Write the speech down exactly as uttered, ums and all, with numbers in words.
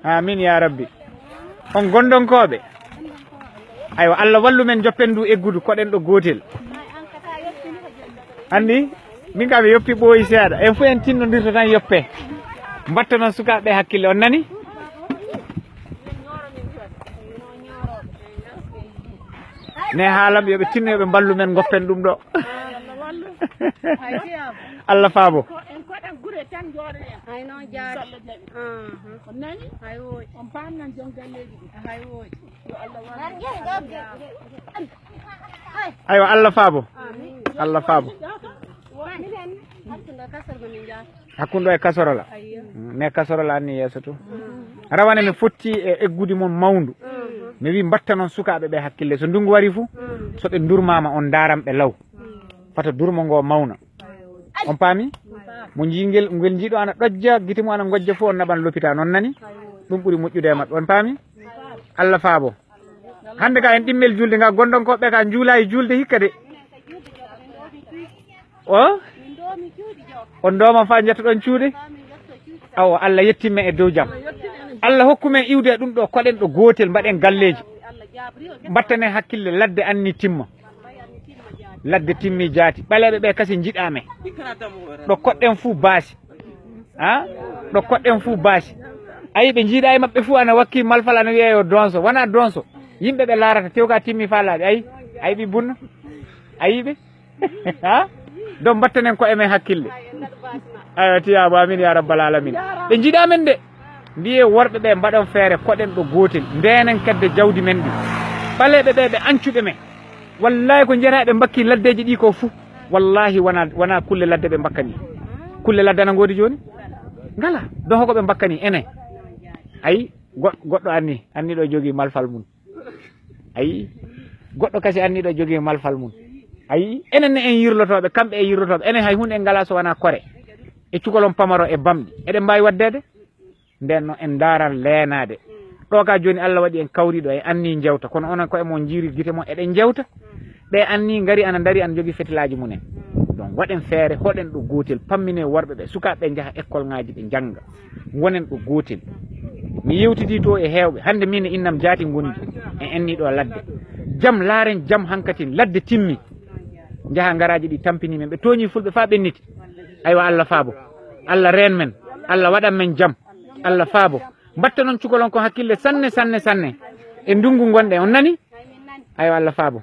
Amin ya rabbi. On gondonkooɓe. Aywa, Allah wallu men joppen ndu eggudu, koɗen ɗo gootel. Anndi, min kam mi yoppi ɓooyi seeɗa. En fof en tinnondirto tan yoppe. Mbatta noon sukaaɓe hakkille, on nani? Ne haalam yo ɓe tinno, yo ɓe mballu men, ngoppen ɗum ɗo. Allah faabo. Ko en koɗa gure tan jooɗoɗen. Ay noon jaari. So Allah jaɓi. Aha. On nani? Hay woy. On paamnan joom galleeji ɗi. Hay woy. Yo Allah wallu. Aywa, Allah faabo. Amin. Allah faabo. Minen hakkunde kasargo min jaata. Hakkunde e kasorola. Ayyo. Mm, ne kasorola anni yeeso to. Rawane mi fotti e eggude mon mawndu. Mi wi mbatta noon sukaaɓe ɓe hakkille. So ndungu wari fu, so ɓe durmaama, on ndaaran ɓe law. Fata durmo ngo mawna. On paami? Mo njii ngel, ngel njiiɗo ana ɗojja, gite mum ana ngojja fof, on naɓan lopitaan, on nani? Ɗum ɓuri moƴƴude e maɓɓe. On paami? Allah faabo. Hannde ka en ɗimmel julde, nga gondonkooɓe ka njuulaayi julde hikka de. O? On ndooma faa njettoɗon cuuɗi? Awa, Allah yettimme e dow jam. Allah hokku men iwde e ɗum ɗo, koɗen ɗo gootel, mbaɗen galleeji. Mbattanen hakkille, ladde anni timma. Ladde timmi jaati. Ɓaleeɓe ɓe kasi njiɗaa men. Ɗo koɗɗen fuu baasi. Ha? Ɗo koɗɗen fuu baasi. Ayi, ɓe njiiɗaa e maɓɓe fuu ana wakki malfal, ana wiya yo donso. Wonaa donso. Yimɓe ɓe laarata, tew ka timmi faa laaɓi. Ayi, ayi ɓi bunna. Ayi ɓe? Ha? Donc mbattanen koye men hakkille. Ayo, tiyaabo, amin ya rabbal alamin. Ɓe njiɗaa men de. Mbiye worɓe ɓe mbaɗon feere, koɗen ɗo gootel. Ndeenen kedde jawdi men ɗi. Ɓaleeɓe ɓe, ɓe ancuɓe men. Wallahi ko njiyata ɓe mbakki laddeeji ɗi ko fuu. Wallahi wona, wona kulle ladde ɓe mbakkani. Kulle ladde ana ngoodi jooni? Ngala. Donc ko ɓe mbakkani enen. Ayi, go-, goɗɗo anni, anni ɗo jogii malfal mum. Ayi, goɗɗo kasi anni ɗo jogii malfal mum. Ayi, enen ne en yirlotooɓe, kamɓe e yirlotooɓe. Enen hay hunde en ngala so wona kore. E cukalon pamaro e bamɗi. Eɗen mbaawi waddeede? Nden noon en ndaaran leenaade. Ɗo ka jooni Allah waɗi en kawri ɗo, en anni njewta. Kono onon koye mon njiiri gite mon, eɗen njewta. Ɓe anni ngari ana ndari ana jogii fetilaaji mum en. Donc waɗen feere, hoɗen ɗo gootel, pammine worɓe ɓe, sukaaɓe ɓe njaha école ŋaaji ɓe njannga. Wonen ɗo gootel. Mi yewtidii to e heewɓe. Hannde min e innam jaati ngondi. En enni ɗo ladde. Jam laaren jam hankatin. Ladde timmi. Njaha ngaraaji ɗi tampini men. Ɓe tooñi fulɓe faa ɓenniti. Aywa, Allah faabo. Allah reen men. Allah waɗan men jam. Allah faabo. Mbatta noon cukalon ko hakkille sanne, sanne, sanne. E ndungu ngonɗen. On nani? Aywa, Allah faabo.